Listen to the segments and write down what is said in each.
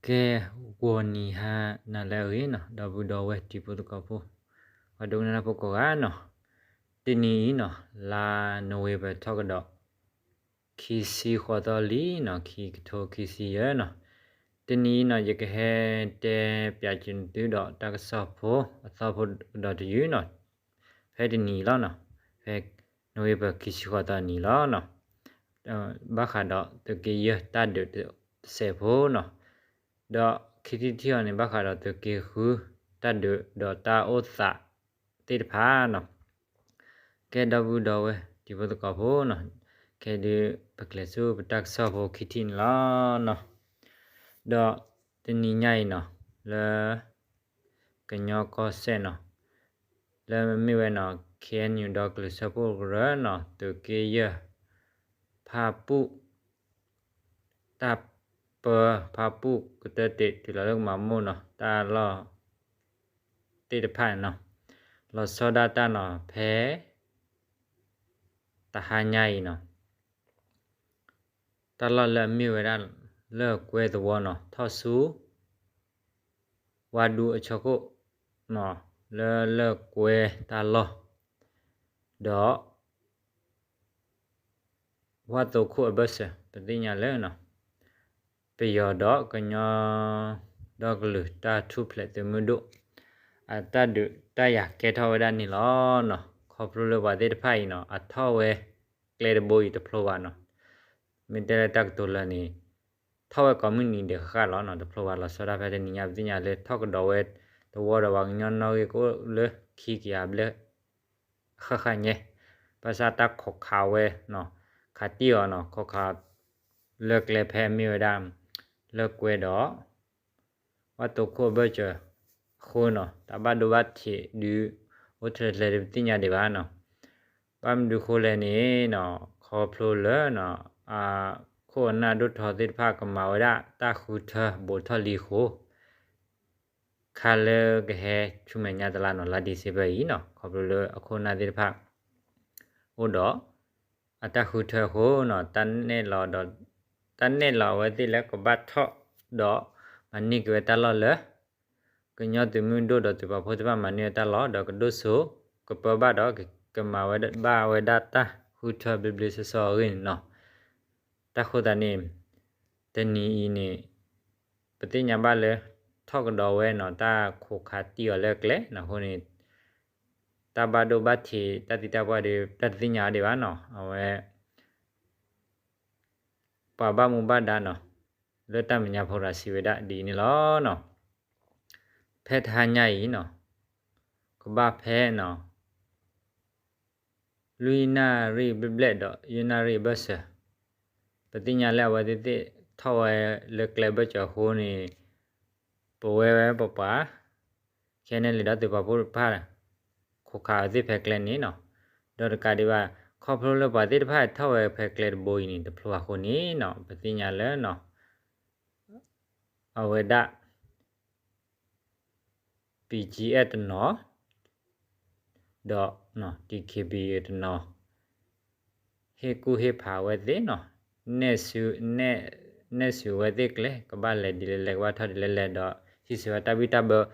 ကဲ, ဂီၤနံၤဟါနၤလၢအဂ့ၤနီၤ, ဒီပုၢ်ဒီဝဲၢ်တံၤဖိသကိးဖိ, ပှၤဒိကနၣ်တၢ်ဖိကိးဂၤနီၤ, တနံၤအံၤနီၤ, လါ November ထီၣ်ကဒီး ခံဆံဃိးသီလံနီၤ, ခံကထိခံဆံယဲၢ်နီၤ. တနံၤအံၤနီၤ ယကဟဲတဲပၠးက့ၤသုဒီးတၢ်ကစီၣ်ဖိ အသီဖိကဒီးတယုၢ်နီၤ, ဖဲတနံၤအံၤလီၤနီၤ, ဖဲ November ခံဆံဃိးသီနံၤလီၤနီၤ. ဘၣ်ဃးဒီးသုးက့ယဲၢ်တၢ်ဒုးတစဲးဖိနီၤ, ဒီးခံထံၣ်တထံၣ်အံၤန့ၣ် ဘၣ်ဃးဒီးသုးက့ဃုတၢ်ဒုးဒီးတၢ်အိၣ်သးသ့ၣ်တဖၣ်နီၤ. ကဲ ဒီပုၢ်ဒီဝဲၢ်တံၤဖိသကိးဖိနီၤ, ခဲဒုး ပကျဲၤဆူပတၢ်ကစီၣ်ဖိခံထံၣ်န့ၣ်လီၤနီၤ. ဒီးတနံၤညါအံၤနီၤ, လၢ ကညီကီၢ်စဲၣ်နီၤ, လၢမ့ၢ်ဝဲနီၤ KNU ဒီကလုာ်စၢဖှိၣ်ကရၢနီၤ, သုးက့ယဲၢ် ဖၣ်ပူၣ် တၢ်ပၢ ဖၣ်ပူၣ်ကတၢၢ်တ့ၢ် တုၤလီၤလၢကမၤမိၢ်နီၤ တၢ်လီၢ်သ့ၣ်တဖၣ်န့ၣ်နီၤ, လီၤဆီဒၣ်တၢ်နီၤ ဖဲ တဟါညါအံၤနီၤ, တၢ်လီၢ်လၢအမ့ၢ်ဝဲဒၣ် လၢၢ်ကွဲသဝီနီၤ, ထီၣ်ဆူ ဝါဒူအဆၢခိၣ်နီၤ, လၢလၢၢ်ကွဲတၢ်လီၢ်, ဒီး ဝၣ်သိခိၣ်အဘၢၣ်စၢၤ ပသ့ၣ်ညါလၢ ပယီၤဒီးကညီဒီကလုာ်တၢ်ထူၣ်ဖျဲးသုးမုၢ်ဒိၣ် အတၢ်ဒုးတၢ်ယၤကဲထီၣ်ဝဲဒၣ်န့ၣ်လီၤနီၤ. ခီဖျိလၢပှၤသ့ၣ်တဖၣ်အံၤနီၤ အထီၣ်ဝဲကျဲတဘိအံၤတဖျိဘၣ်နီၤ, မ့ၢ်တဲလၢတၢ်ကတိၤလၢာ်န့ၣ် ထီၣ်ဝဲကိးမုၢ်နံၤဒဲးဃၣ်ဃၣ်လီၤနီၤ, တဖျိဘၣ်လီၤဆီဒၣ်ဖဲတနံၤညါ ပသ့ၣ်ညါလၢထီၣ်ကဒီးဝဲသဝီဒီး ပှၤကညီနီၣ်ဂံၢ်ကအိၣ်လၢခံကယၤဘျဲၣ် ဃၣ်ဃၣ်ညါ, ဘၣ်ဆၣ်တၢ်ခိးခးဝဲနီၤ, ခးတံၢ်အီၤနီၤ, ခိးခး လၢၢ်ကျဲဖဲအမ့ၢ်ဝဲဒၣ် လၢၢ်ကွဲဒီး ဝၣ်သိခိၣ်အဘၢၣ်စၢၤအဃိနီၤ, တၢ်ဘၣ်ဒိဘၣ်ထံးဒုး အိၣ်ထဲထဲဒုးပသ့ၣ်ညါဒံးဘၣ်နီၤ. ဘၣ်မနုၤဃိလဲၣ်န့ၣ်နီၤ, ခီဖျိလၢ အခိၣ်အနၢ်ဒိၣ်ထီသ့ၣ်တဖၣ်ကမၤဝဲဒၣ်တၢ်ဃုထၢဘူးထီၣ်လံအဃိ ခါလၢကဟဲဆူမဲာ်ညါတလါနီၤ, လါ December အံၤနီၤ, ခီဖျိလၢအခိၣ်အနၢ်သ့ၣ်တဖၣ် အိၣ်ဒီး အတၢ်ဃုထၢအဃိနီၤ, တၢ်နဲၣ်လီၤဒီး တၢ်နဲၣ်လီၤအဝဲသ့ၣ်လၢကဘၣ်ထီၣ်ဒီး မၤန့ၢ်က့ၤဝဲတၢ်လီၢ်လၢ ကညီသုးမုၢ်ဒိၣ်ဒီးသုးပာ်ဖှိၣ်သ့ၣ်တဖၣ်မၤန့ၢ်ဝဲတၢ်လီၢ် ဒီးကဒိၣ်စိကပၢဘၣ်ဒီး ကမၤဝဲဘၣ်ဝဲဒၣ်တၢ်ဃုထၢဘျ့ဘျ့ဆှီဆှီအဂ့ၢ်န့ၣ်နီၤ. တၢ်ဃိသတးန့ၣ် တနံၤအံၤန့ၣ် ပသ့ၣ်ညါဘၣ်လၢ ထီၣ်ကဒီးဝဲနီၤ တၢ်ခိးခးတံၢ်အီၤလၢကျဲနီၤ, အဃိန့ၣ် တၢ်ဘၣ်ဒိဘၣ်ထံး တၢ်သံတၢ်ပှၢ်ဒီး တၢ်တသ့ၣ်ညါအီၤဒံးဘၣ်နီၤ, အဝဲ ပှၤဘၣ်မူဘၣ်ဒါနီၤ လၢတၢ်မဲာ်ညါဖိတဂၤစံးဝဲဒၣ်ဒ်အံၤန့ၣ်လီၤနီၤ. ဖဲတဟါညါအံၤနီၤ ကဘၣ်ဖဲနီၤ လွံၢ်နၣ်ရံၣ်ဘျဲၣ်ဘျဲၣ်ဒီး ယဲၢ်နၣ်ရံၣ်အဘၢၣ်စၢၤ ပသ့ၣ်ညါလၢအဝဲသ့ၣ်သ့ၣ်ထီၣ်ဝဲလၢကျဲဘၢၣ်စၢၤအဃိန့ၣ် ပဝဲဝဲပပှၤ ခဲန့ၣ်လံဒီးသုးပာ်ဖှိၣ်တဖၣ် ခိးခးအဝဲသ့ၣ်ဖဲကျဲန့ၣ်နီၤ. ဒီးတကးဒံးဘၣ် ခီဖျိလၢပှၤသ့ၣ်တဖၣ်ထီၣ်ဝဲဖဲကျဲတဘိအံၤန့ၣ် တဖျိဘၣ်အဃိန့ၣ်နီၤ ပသ့ၣ်ညါလၢ အဝဲဒၣ် BGF တနီၤ ဒီး DKBA တနီၤ ဟ့ၣ်ကူၣ်ဟ့ၣ်ဖးအဝဲသ့ၣ်နီၤ နဲၣ်ဆူ နဲၣ်ဆူအဝဲသ့ၣ်ကျဲ ကဘၣ်လဲၤဒ်လဲၣ်လဲၣ် ကဘၣ်ထီၣ်ဒ်လဲၣ်လဲၣ်ဒီး ဟံးစၢၤဝဲတၢ်ဘံၣ်တၢ်ဘၢ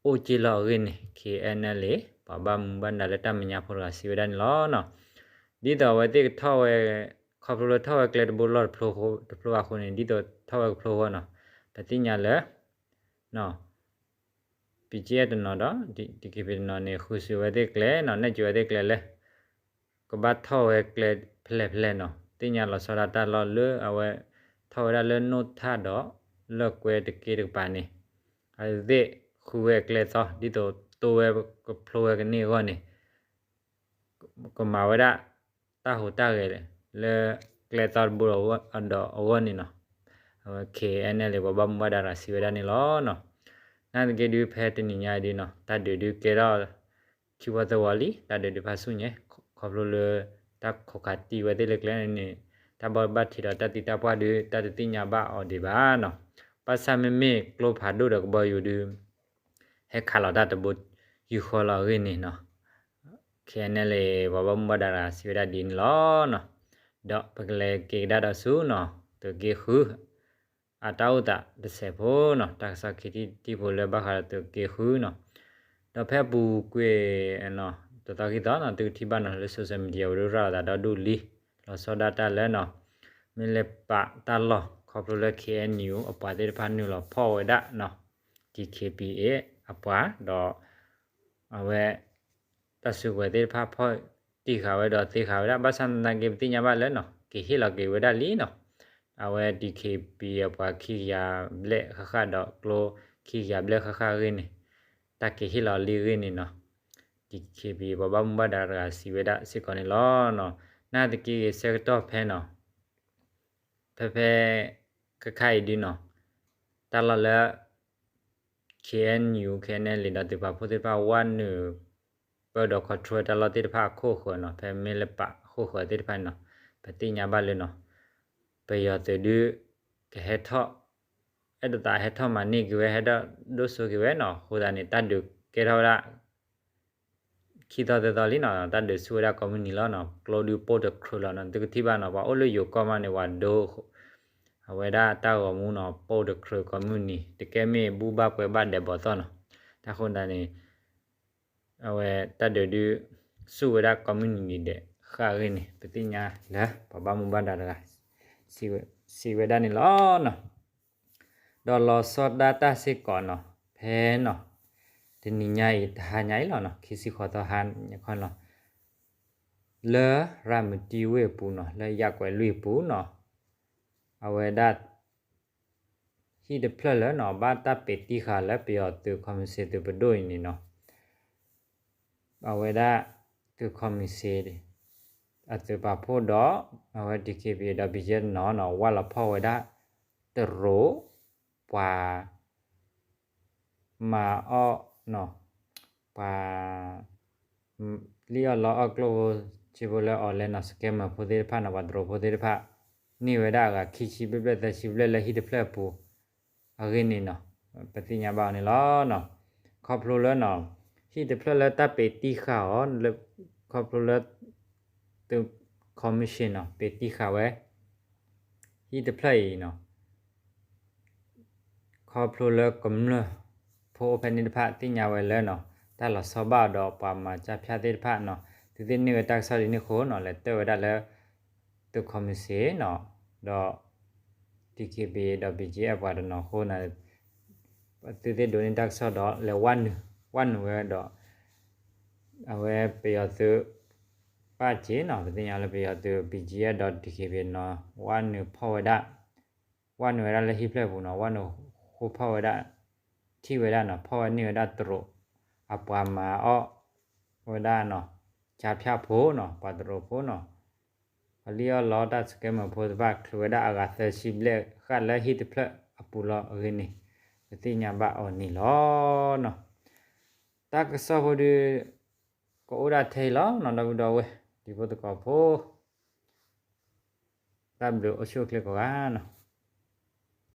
အိၣ်က့ၢ်လီၤအဂ့ၢ်န့ၣ် KNLA ပှၤဘၣ်မူဘၣ်ဒါလၢတၢ်မဲာ်ညါဖိတဂၤစံးဝဲဒၣ်န့ၣ်လီၤနီၤ. ဒ်သိးအဝဲသ့ၣ်ကထီၣ်ဝဲ ခီဖျိလၢထီၣ်ဝဲကျဲတဘိလီၢ်တဖျိဘၣ်အဃိန့ၣ် ဒ်သိးထီၣ်ဝဲကဖျိအဂီၢ်နီၤ ပသ့ၣ်ညါလၢ BGF တနီၤဒီး DKBA တနီၤန့ၣ် ဃုစၢၤဝဲသ့ၣ်ကျဲနီၤ နဲၣ်စူၤဝဲသ့ၣ်ကျဲလၢ ကဘၣ်ထီၣ်ဝဲကျဲဖဲလဲၣ်ဖဲလဲၣ်နီၤ သ့ၣ်ညါလီၤဆီဒၣ်တၢ်လီၢ်လၢအဝဲ ထီၣ်ဝဲဒၣ်လၢနိၣ်ထၣ်ဒီး လၢၢ်ကွဲတက့ၢ်တကပၤန့ၣ် အဝဲသ့ၣ်ဃုဝဲအကျဲသီ ဒ်သိးတိဝဲကဖျိဝဲကန့ၢ်အဂီၢ်န့ၣ် ကမၤဝဲဒၣ် တၢ်ဟူးတၢ်ဂဲၤလၢ ကျဲသီတဘိဒီးအဂီၢ်န့ၣ်နီၤ အဝဲ KNLA ပှၤဘၣ်မူဘၣ်ဒါတဂၤစံးဝဲဒၣ်န့ၣ်လီၤနီၤ. နာ်သက့ဒုးဖဲတနံၤညါအံၤဒုးနီၤ တၢ်ဒုးဒုးကဲထီၣ် ခံဝီသၢဝီလံ တၢ်ဒုးဒုးဖးဆူၣ်ညါ ခီဖျိလၢ တၢ်ခိးခးတံၢ်ဝဲသ့ၣ်လၢကျဲန့ၣ် တၢ်ဘၣ်ဒိဘၣ်ထံးဒီးတၢ်သံတၢ်ပှၢ်ဒုး တၢ်တသ့ၣ်ညါဘၣ်အီၤဒံးဘၣ်နီၤ. ဘၣ်ဆၣ်မ့မ့ၢ်ကျိဖးဒိၣ်ဒီးကဘီယူၤဒုး ဟဲခးလီၤတၢ်တဘိ ယူၤဃီလီၤအဂ့ၢ်န့ၣ်နီၤ KNLA ပှၤဘၣ်မူဘၣ်ဒါတဂၤစံးဝဲဒၣ်ဒ်န့ၣ်လီၤနီၤ. ဒီးပကလဲၤက့ၤကဒါဒီးဆူနီၤ သုးက့ဃု အတၢ်အိၣ်သးတစဲးဖိနီၤ, တၢ်ကစီၣ်ခံထံၣ်တထံၣ်ဖိလၢဘၣ်ဃးဒီးသုးက့ဃုနီၤ. ဒီးဖဲအပူၤကွံာ် တသီခံသီနီၤ သုကထံၣ်ဘၣ်နီၤ လၢ social media ဝဲဒၣ်ရၤလီၤသးဒီဒူၣ်လံ, လီၤဆီဒၣ်တၢ်လၢနီၤ မ့ၢ်လၢပာ်တၢ်လီၢ်ခီဖျိလၢ K N U အပှၤသ့ၣ်တဖၣ်နုာ်လီၤဖီၣ်ဝဲဒၣ်နီၤ D K B A အပှၤ ဒီး အဝဲ တၢ်စုကဝဲၤသ့ၣ်တဖၣ်ဖီၣ်တံၢ်ဃာ်ဝဲဒီးသ့ဃာ်ဝဲဒၣ် ဘၣ်ဆၣ်သနာ်က့ ပသ့ၣ်ညါဘၣ်လၢနီၤ က့ၤဟ့ၣ်လီၤက့ၤဝဲဒၣ်လံနီၤ. အဝဲ D K B A အပှၤခံကယၤဘျဲၣ်ဃၣ်ဃၣ်ဒီးကျိခံကယၤဘျဲၣ်ဃၣ်ဃၣ်အဂ့ၢ်န့ၣ် တၢ်က့ၤဟ့ၣ်လီၤလံအဂ့ၢ်န့ၣ်နီၤ D K B A ပှၤဘၣ်မူဘၣ်ဒါတဂၤစံးဝဲဒၣ်စ့ၢ်ကီးန့ၣ်လီၤ. နာ်သက့ဂ့ၤဆၢကတီၢ်ဖဲနီၤ ဖဲဖဲ ခါခါအံၤဒုနီၤ တၢ်လီၢ်လၢ K N U K N L A ဒီးသုးပာ်ဖှိၣ်သ့ၣ်တဖၣ်ဝဲနုာ် ပၢဒီး control တၢ်လီၢ်သ့ၣ်တဖၣ်အခိၣ်ဃၢၤနီၤ ဖဲမ့ၢ်လၢပာ်အခိၣ်ဃၢၤသ့ၣ်တဖၣ်န့ၣ်နီၤ ပသ့ၣ်ညါဘၣ်လၢနီၤ ပယီၤသုးဒု ကဟဲထီၣ် အဲၣ်ဒိးသးဟဲထီၣ်မၤန့ၢ်က့ၤဝဲ ဟဲထီၣ်ဒိၣ်စိက့ၤဝဲနီၤ အဃိသတးန့ၣ် တၢ်ဒုးကဲထီၣ်ဝဲဒၣ် ခံသီသၢသီလံနီၤ တၢ်ဒုးဆူၣ်ဝဲဒၣ်ကိးမုၢ်နံၤလီၤနီၤ ကျိဒုပိၢ်တခြၢးလီၤနီၤ သုကထံၣ်ဘၣ်နီၤ ပှၤအိၣ်လၢယိၤကီၢ်မးန့ၣ် ပှၤဒိ အဝဲဒၣ်တၢ်ဂီၤမူနီၤ ပိၢ်တခြၢးကိးမုၢ်နံၤ တကဲမ့ၢ်ဘူၣ်ဘၣ်ပှဲၤဘၣ်ဒဲးဘီၤသီၣ်နီၤ တၢ်ဃိသတးန့ၣ် အဝဲတၢ်ဒုးဒု ဆူၣ်ဝဲဒၣ်ကိးမုၢ်နံၤဒံးဒဲးဃၣ်အဂ့ၢ်န့ၣ် ပသ့ၣ်ညါလၢပှၤဘၣ်မူဘၣ်ဒါတဂၤ စံးဝဲဒၣ်န့ၣ်လီၤနီၤ. ဒီးလီၤဆီဒၣ်တၢ်စ့ၢ်ကီးနီၤ ဖဲနီၤ တနံၤညါအံၤ တဟါညါအံၤလီၤနီၤ ခံဆံဃိးသီဟါခီနီၤ လၢရၤမတံဝ့ၢ်အပူၤနီၤ လၢယၣ်ကွဲးလွံၢ်အပူၤနီၤ အဝဲဒၣ် ဟံၣ်တဖျၢၣ်လၢနီၤ ဘၣ်တၢ်ပ့းတံၢ်ဃာ်လၢပယီၤသုး ခီမ့ၣ်စ့သုးပဒိၣ် အံၤန့ၣ်နီၤ အဝဲဒၣ် သုးခီမ့ၣ်စ့ အသုးပာ်ဖှိၣ်ဒီး အဝဲ D K B A ဒီး B G F နီၤနီၤ ဝၢ်လီၤဖီၣ်ဝဲဒၣ် တရူး ပှၤ မၤအီၣ်နီၤ ပှၤ လံၣ်အီၣ်လီအီၣ်ကျိၣ်ဖိ ဆံဖိလၢ online နီၤ scammer ဖိသ့ၣ်တဖၣ်နီၤ ပှၤတရူးဖိသ့ၣ်တဖၣ် န့ၢ်ဝဲဒၣ်အဂၤခံဆံဘျဲၣ်ဘျဲၣ်သၢဆံဘျဲၣ်လၢဟံၣ်တဖျၢၣ်အပူၤ အဂ့ၢ်န့ၣ်နီၤ ပသ့ၣ်ညါဘၣ်အီၤန့ၣ်လီၤနီၤ. ခီဖျိလၢနီၤ ဟံၣ်တဖျၢၣ်လၢတၢ်ပ့းတံၢ်ဃာ်အီၤ ခီဖျိလၢ သုးခီမ့ၣ်စ့နီၤ ပ့းတံၢ်ဃာ်ဝဲ ဟံၣ်တဖျၢၣ်အံၤနီၤ ခီဖျိလၢကမျၢၢ်ဖိအိၣ်ဖဲန့ၣ်တဖၣ် သ့ၣ်ညါဝဲလၢနီၤ တၢ်လီၤဆီဘၣ်အီၤဒီးပှၤမၤကၠါဖၠၣ်သ့ၣ်တဖၣ်နီၤ သုသ့ၣ်န့ၢ်ဝဲတၢ်ကစီၣ်ဒ်န့ၣ်အဃိနီၤ လဲၤတၢၢ်ဝဲဒၣ်လၢ သုးခီမ့ၣ်စ့နီၤ ဒီး D K B A ဒီး B G F ပှၤတနီၤအဃိန့ၣ် သုသ့ၣ်ဒိးန့ၢ်တၢ်ကစီၣ်ဒီးလဲၤဝၢ်နုာ် ဝၢ်နုာ်ဝဲဒီး အဝဲပယီၤသုး ပၣ်စ့နီၤ ပသ့ၣ်ညါလၢပယီၤသုး B G F ဒီး D K B A နီၤ ဝၢ်နုာ်ဖီၣ်ဝဲဒၣ် ဝၢ်နုာ်ဝဲဒၣ်လၢဟံၣ်ဖျၢၣ်ပူၤနီၤ ဝၢ်နုာ်ဃိဖီၣ်ဝဲဒၣ် ထံၣ်ဝဲဒၣ်နီၤ ဖီၣ်ဝဲန့ၢ်ဝဲဒၣ်တရူး အပှၤမၤအီၣ်ဝဲဒၣ်နီၤ ကၠါဖၠၣ်ဖိနီၤ ပှၤတရူးဖိနီၤ ပှၤလံၣ်အီၣ်လီတၢ် scammer ဖိတဖၣ် ချုးဝဲဒၣ်အဂၤသၢဆံဘျဲၣ်ဃၣ်လၢဟံၣ်တဖျၢၣ်အပူၤလီၤအဂ့ၢ်န့ၣ် ပသ့ၣ်ညါဘၣ်အီၤန့ၣ်လီၤနီၤ. တၢ်ကစီၣ်ဖိဒု ကအိၣ်ဒၣ်ထဲအံၤလီၤနီၤ ဒီပုၢ်ဒီဝဲၢ် တံၤဖိသကိးဖိ တၢ်ဘျုးအိၣ်ဆူၣ်အိၣ်ချ့ကိးဂၤနီၤ.